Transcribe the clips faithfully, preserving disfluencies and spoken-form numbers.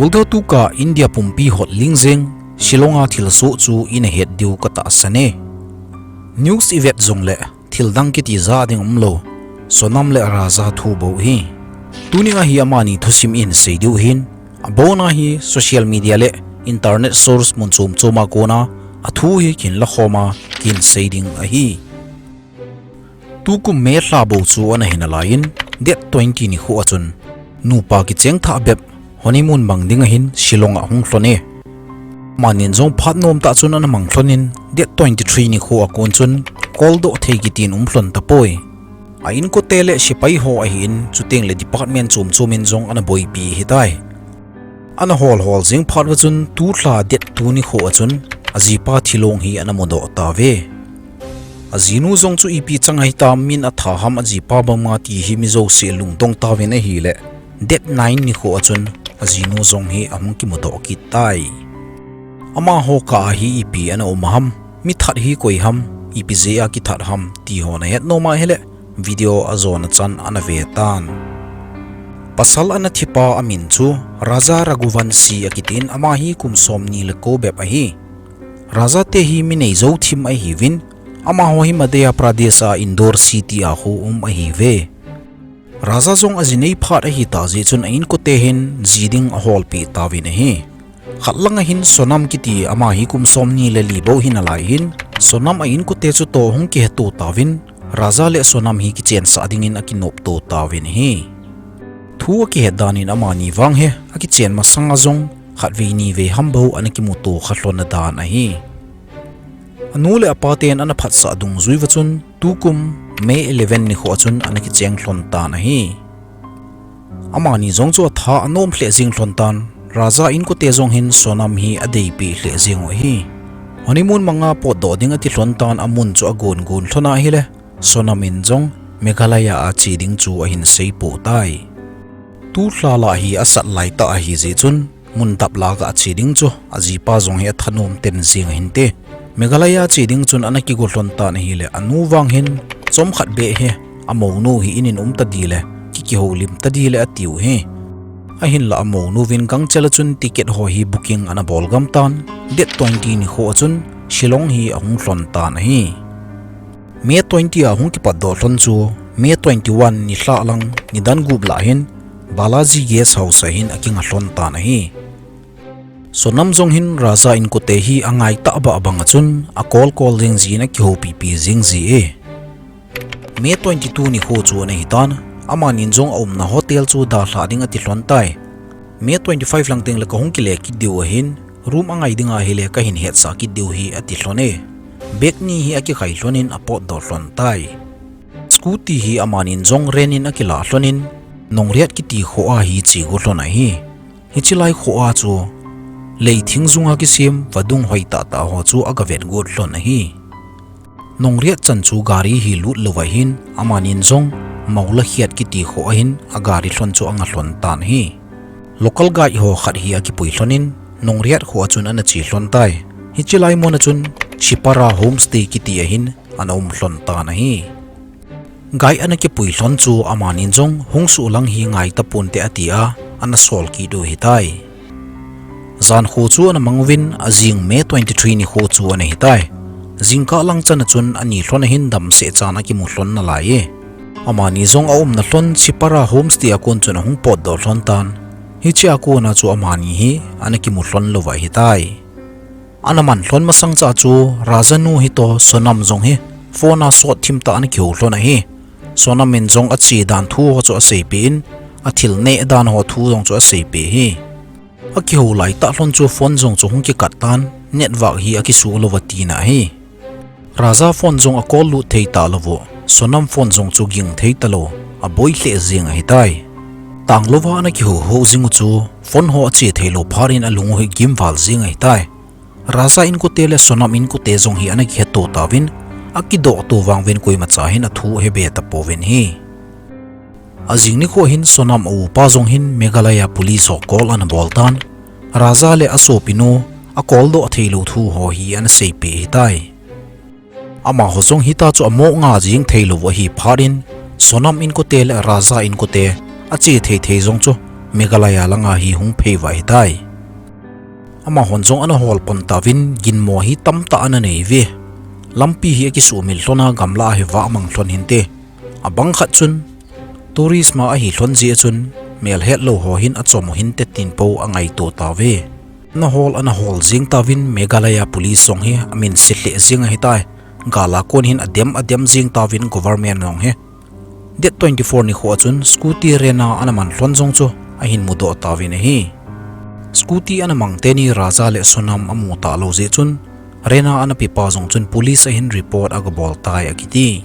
Although tuka India pumpi hot ling jeng, Shillong a thilsoh chu ina het diu katahsan e. News ivet jongle thildang kiti ja ding umlou, Sonam le Raza thu bou hi. Tuni a hi amani thusim ihin sei diu hin, abona hi social media le internet source mun chom chom a kona athu hi kihin lakhom a kihin sei ding ahi. Tukum May lha bou chu ana hi nalaiyin, date twenty nikho a chun nupa kicheng thah bep honeymoon mang ding ahin Shillong a hung lhon e. Amanin jong phat nomtah chun ana mang lhonin, date twenty three nikho a kon chun koldoh thei kitin um lhon tapoi. A inkote le sepai ho ahin, chuteng le department chom chom in jong ana boipi ahitai. Ana hol hol jeng phat uva chun tulha date two nikho a chun ajipa thilong hi ana mudoh tauve. Ajinu jong chu ipi chang ahitam, min atha ham ajipa banga ti hi mi jouse lungdong tauvin ahile, date nine nikho a chun ajinu jong hi ahung kimudoh kit tai. Amaho kah a hi ipi ana um ham, mi that hi koi ham, ipi jeh a kithat ham ti ho nahet nom ahile, video ajona chan ana ve tan. Pasal ana thipa amin chu Raja Raghuvanshi akitin, ama hi kum somni le ko bep ahi. Raja te hi mi neijou thim ahiuvin, amaho hi Madhya Pradesh a Indore city a khu um ahiuve. Raja jong aji nei phat ahitah jeh chun a inkote hin ji ding aholpeh tauvin ahi. Khat langa hin Sonam kiti ama hi kum somni le li bou hi nalai hin, Sonam a inkote chutoh hung kiheto tauvin, Raja le Sonam hi kichensah dingin akinopto tauvin ahi. Thu akihet danin amani vang hi akichen masanga jong khatvei nivei ham bou ana kimuto kha lhon adan ahi. Anu le apa ten ana phatsah dungjui uva chun tukum May eleven nikho a chun ana kicheng lhon tan ahi. Amani jong chu atha anom lheh jeng lhon tan, Raja inkote jong hin Sonam hi adeipeh lheh jeng u ahi. Honeymoon manga potdoh ding ati lhon tan, amun chu agon gon lhon ahile, Sonam in jong Meghalaya a che ding chu ahin seipoh tai. Tulha lah hi asat laitah ahijeh chun, mun dap lah a che ding chu ajipa jong hi athanom ten jeng ahinte. Meghalaya che ding chun ana kigo lhon tan ahile, anu vang hin chomkhat beh hi amounu hi in in um tadile, ki kihoulim tadile atiu hi. Ahinla amounu vin gangchel a chun ticket ho hi booking ana bol gam tan, date twenty nikho a chun Shillong hi ahung lhon tan ahi. May twenty a hung kipatdoh lhon chu May twenty one nilhah lang nidan gup lah hin Balaji Guest House a hin akinga lhon tan ahi. Sonam jong hin Raja inkote hi angaitah bah banga chun akol kol jeng jin akihoupi pi jeng ji e. May twenty two nikho chu ana hitan, amanin jong aumna hotel chu dalhah ding ati lhon tai. May twenty five lang tengle kahung kile kit diu ahin, room angai dinga hile kahin hetsah kit diu hi ati lhon e. Bag ni hi akikhai lhonin apotdoh lhon tai. Scooty hi amanin jong rent in akilah lhonin, Nongriat kiti kho a hi che go lhon ahi. Hiche lai kho a chu lei thing junga kisem vadung hoitah tah ho chu agavet got lhon ahi. Nongriat chan chu gari hi lut louva hin, amanin jong Maula Khiat kiti kho a hin agari lhon chu anga lhon tan ahi. Local guide ho khat hi akipui lhonin, Nongriat kho a chun ana che lhon tai. Hiche lai mun a chun Shipara Homestay kiti a hin ana um lhon tan ahi. Guide ana kipui lhon chu amanin jong hung suh lang hi ngai taponte atia ana sol kit u ahitai. Jan kho chu ana mang uvin, ajing May twenty three nikho chu ana hitai. Jingkah lang chan a chun ani lhon a hin damseh chan akimu lhon nalai e. Amani jong aumna lhon Shipara Homestay a kon chun ahung potdoh lhon tan. Hiche a kona chu amani hi ana kimu lhon louva ahitai. Ana man lhon masang cha chu Raja nu hitoh Sonam jong hi phone a sot thim tah ana kihou lhon ahi. Sonam in jong ache dan thu ho chu aseipeh in, athil neh dan ho thu jong chu aseipeh hi. Akihou laitah lhon chu phone jong chu hung kikat tan, network hi akisuh louva tina ahi. Raja phone jong acall lut thei talou u, Sonam phone jong chu ging thei talou, aboi lheh jeng ahitai. Tanglouva ana kihou hou jing u chu, phone ho ache theilou phat in alung u hi gimval jeng ahitai. Raja inkote le Sonam inkote jong hi ana kiheto tauvin, akidohto vang uvin koimacha hin athu hebe tapouvin ahi. Ajing nikho hin Sonam a upa jong hin Meghalaya Police ho call ana bol tan, Raja le asopinu acall doh theilou thu ho hi ana seipeh ahitai. Amaho jong hitia chu amoh nga jeng theilou u ahi phat in, Sonam inkote le Raja inkote ache thei thei jong chu Meghalaya langa hi hung phei uva ahitai. Amahon jong ana hol pan tauvin ginmo hi tamtah ana nei uve. Lampi hi akisumil lhon a gamla a hi vah mang lhon hinte. Abang khat chun tourist ma ahi lhon jeh a chun melhet lou ho hin achom u hinte tin po angaito tauve. Ana hol ana hol jing tauvin Meghalaya police jong hi amin se lheh jing ahitai. Gal a kon hin adem adem jing tauvin government jong hi. Date twenty-four nikho a chun scooty rent a ana man lhon jong chu ahin mudoh tauvin ahi. Scooty ana mang teni Raza le Sonam amu talou jeh chun rent a ana pepa jong chun police a hin report aga bol tai akiti.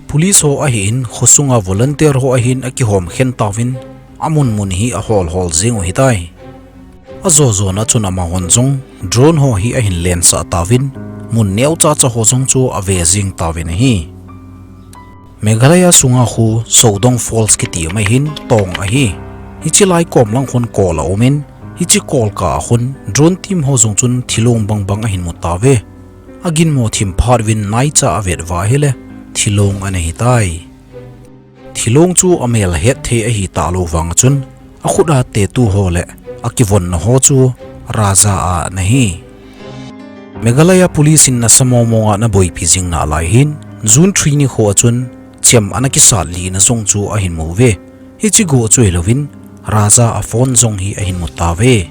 Police ho ahin khosunga volunteer ho ahin akihom khen tauvin amun mun hi ahol hol jing u ahitai. Ajo jona chun amahon jong drone ho hi ahin lensah tauvin mun neocha cha ho jong chu ave jing tauvin ahi. Meghalaya sunga khu Soudong Falls kiti ma hin tong ahi. Hiche lai kom lang khun kol aumin, hiche kol kah a khun drone team ho jong chun thilong bang bang ahin mu tauve. Aginmo thim phat uvin naicha avet uva ahile thilong ana hitai. Thilong chu amel het thei ahi talou vang a chun akhut a tattoo ho le akivonna ho chu Raza a ana hi. Meghalaya police in nasa mong mong a ana boipi jing nalai hin June three nikho a chun chem ana kisat lina jong chu ahin mu uve. Hiche go chu hilouvin Raza a phone jong hi ahin mu tauve.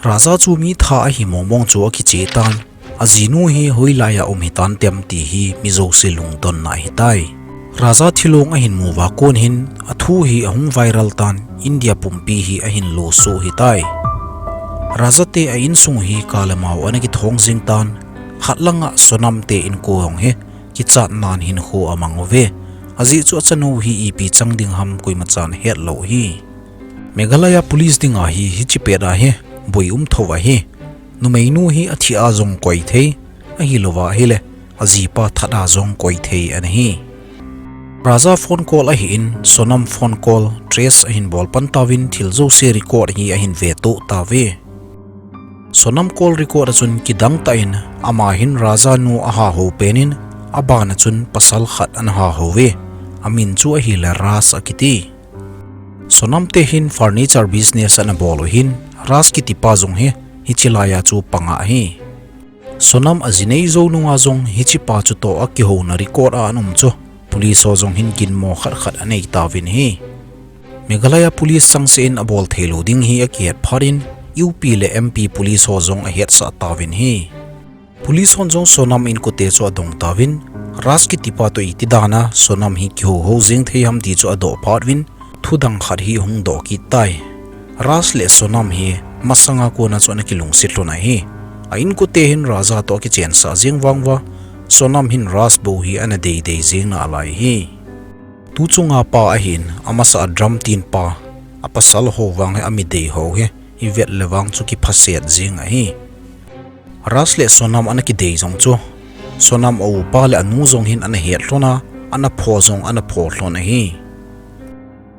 Raza chu mi thah ahi mong mong chu akicheh tan. Ajinu hi hoilai a um hitan tem ti hi mi jouse lungdonna ahitai. Raza thilong ahin mu uva kon hin athu hi ahung viral tan India pumpi hi ahin lo soh ahitai. Raza te a insung hi kal le mau ana kithong jing tan. Khat langa Sonam te inko jong hi kichat nan hinkho amang uve. Ajeh chu achanu hi ipi chang ding ham koima chan het lou hi. Meghalaya police dinga hi hiche pet a hi boi um tho ahi. Numeinu hi athi a jong koi thei, ahilouva ahile ajipa that a jong koi thei ana hi. Raza phone call ahin Sonam phone call trace ahin bol pan tauvin thil jouse record hi ahin veto tauve. Sonam call record a chun kidang tah in ama hin Raza nu aha ho pen in aban a chun pasal khat ana ha ho uve. Amin chu ahile Ras akiti. Sonam te hin furniture business ana bol u hin Ras kiti pa jong hi hiche lai a chu panga ahi. Sonam aji nei jou nunga jong hiche pa chu toh akihouna record a ana um chu police ho jong hin ginmo khat khat anei tauvin ahi. Meghalaya police changseh in abol thei lou ding hi akihet phat in U P le M P police ho jong ahetsah tauvin ahi. Police hon jong Sonam inkote chu adong tauvin, Ras kiti pa toh iti dan a Sonam hi kihou hou jeng thei ham ti chu adoh phat uvin, thudang khat hi ahung doh kit tai. Ras le Sonam hi masanga kona chu ana kilungset lhon ahi. A inkote hin Raza toh akichensah jeng vang uva, Sonam hin Ras bou hi ana dei dei jeng nalai ahi. Tu chunga pa ahin, amasa a drum tin pa, apasal ho vang hi ami dei ho hi, ivet le vang chu kiphaset jeng ahi. Ras le Sonam ana kidei jong chu, Sonam a upa le anu jong hin ana het lhon a, ana pho jong ana pho lhon ahi.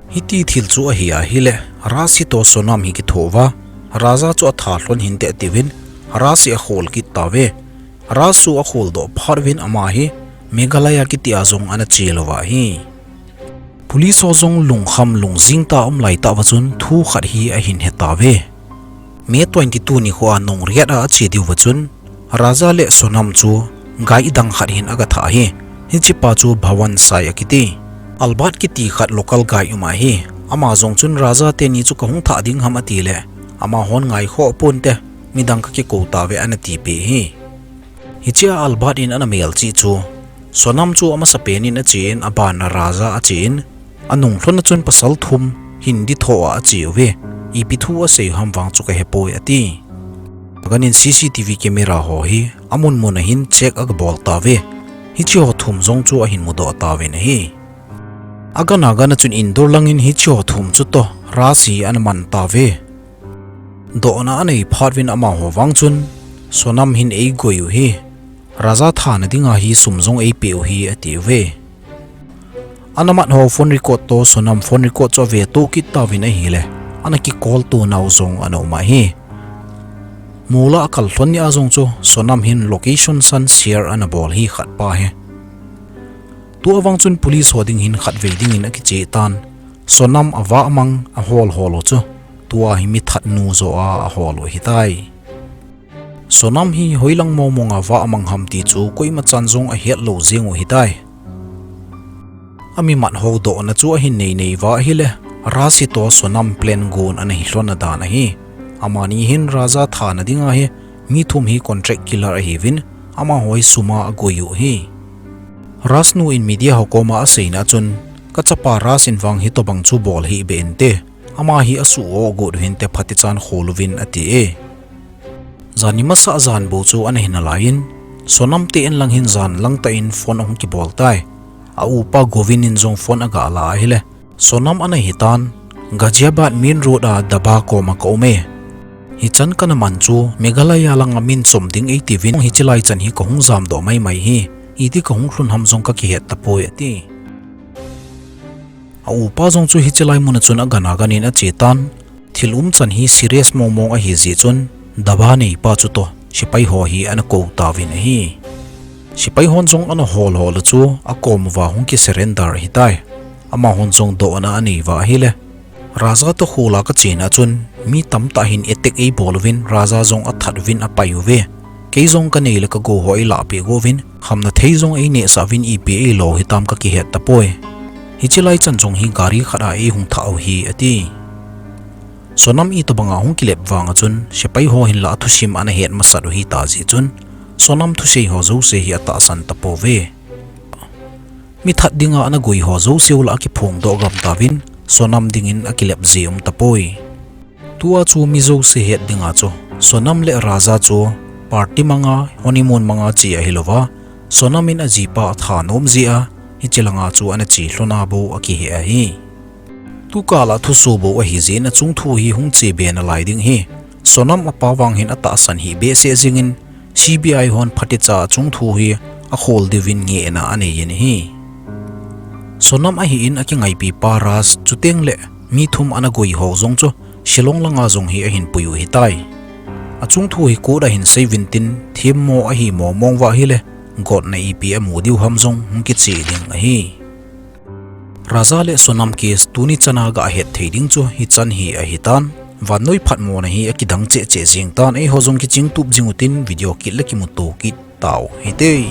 Hiti thil chu ahi ahile, Ras hi toh Sonam hi kitho uva, Raza chu atha lhon hinte atiuvin, Ras hi akhol kit tauve. Ras chu akhol doh phat uvin ama hi Meghalaya kiti a jong ana che lou uva ahi. Police ho jong lungkham lungjing tah a um lai tah uva chun thu khat hi ahin he tauve. May twenty-two nikho a nung riat a ache diu va chun, Raza le Sonam chu guide dang khat hin aga thah ahi. Hiche pa chu Bhawan Sai akiti. Albert kiti khat local guide um ahi. Ama jong chun Raza teni chu kahung thah ding ham ati le, amahon ngai khoh ponte, midang kakikou tauve ana tipeh ahi. Hiche a Albert in ana melchih chu, Sonam chu amasapen in ache in, aban a Raza ache in, anung lhon a chun pasal thum Hindi thoh a ache uve, ipi thu asei u ham vang chu kahepoi ati. Agan in C C T V camera ho hi amun mun a hin check aga bol tauve. Hiche ho thum jong chu ahin mudoh tauvin ahi. Agan agan a chun indoor lang in hiche ho thum chu toh Ras hi ana man tauve. Dohna anei phat uvin amaho vang chun, Sonam hin eigoi u hi, Raza thana dinga hi sum jong eipeh u hi ati uve. Ana mat ho phone record toh Sonam phone record chu aveto kit tauvin ahile, ana kicall to nau jong ana um ahi. Mol a akal lhon ni a jong chu Sonam hin location san share ana bol hi khat pa hi. Tua vang chun police ho ding hin khatvei dingin akiche tan. Sonam avahmang ahol hol u chu tua hi mithat nu joh a ahol u ahitai. Sonam hi hoilang mongmong a vahmang ham ti chu koimachan jong ahet lou jeng u ahitai. Amimat houdohna chu ahin nei nei uva ahile, Raj hi toh Sonam plan gon ana hi lhon a dan ahi. Amani hin Raja thana dinga hi mi thum hi contract killer ahiuvin, amaho hi sum a agoi u ahi. Raj nu in media ho koma aseina chun, kachapa Raj in vang hitobang chu bol hih beh inte, ama hi asuh o got u hinte, phatichan khol uvin ati e. Jani masa jan bou chu ana hi nalai in, Sonam te in lang hin jan langtah in phone ahung kibol tai. A upa Govind in jong phone aga la ahile, Sonam ana hitan, Ghaziabad main road a dhaba koma ka um e. Hichan kana man chu Meghalaya langa min chom ding eitiuvin, hiche lai chan hi kahung jamdoh maimai hi, iti kahung lhun ham jong kakihet tapoi ati. A upa jong chu hiche lai muna chun agan agan in ache tan, thil umchan hi serious mongmong ahi jeh chun, dhaba neipa chu toh sepai ho hi ana kou tauvin ahi. Sepai hon jong ana hol hol u chu akom uva hung kisurrender ahitai. Amahon jong dohna anei uva ahile, Raja toh khol a kachena chun mi tamtah hin attack eibol uvin, Raja jong athat uvin apai uve. Kei jong kanei le kagou ho eilahpeh go uvin, khamna thei jong einehsah uvin, ipi eilo hitam kakihet tapoi. Hiche lai chan jong hi gari khat a eihung thah u ahi ati. Sonam itobanga hung kilep vanga chun sepai ho hinla athusim ana het masat u ahita jeh chun, Sonam thusei ho jouse hi atahsan tapouve. Mi that dinga ana goi ho jouseu lah a akiphongdoh gam tauvin, Sonam dingin akilep ji um tapoi. Tua chu mi jouse het dinga chu Sonam le Raja chu party manga, honeymoon manga che ahilouva, Sonam in ajipa athanom jeh a hiche langa chu ana che lhon a bou akihe ahi. Tukal a thuso bou ahijeh in achung thu hi hung chebe nalai ding ahi. Sonam apa vang hin atahsan hih behseh jengin, C B I hon phatecha achung thu hi akhol diuvin ngehna anei in ahi. Sonam ahin akingaipi pa Raj, chuteng le mi thum ana goi ho jong chu Shillong langa jong hi ahin pui u ahitai. Achung thu hi court a hin sei uvin tin, themmo ahi mongmong uva ahile, gotna ipi amu diu ham jong hung kiche ding ahi. Raja le Sonam case tuni chana gahet thei ding chu hichan hi ahitan. Vannoi phatmona hi akidang cheh cheh jeng tan, eiho jong kichingtup jing utin, video kit le kimuto kit tau hite.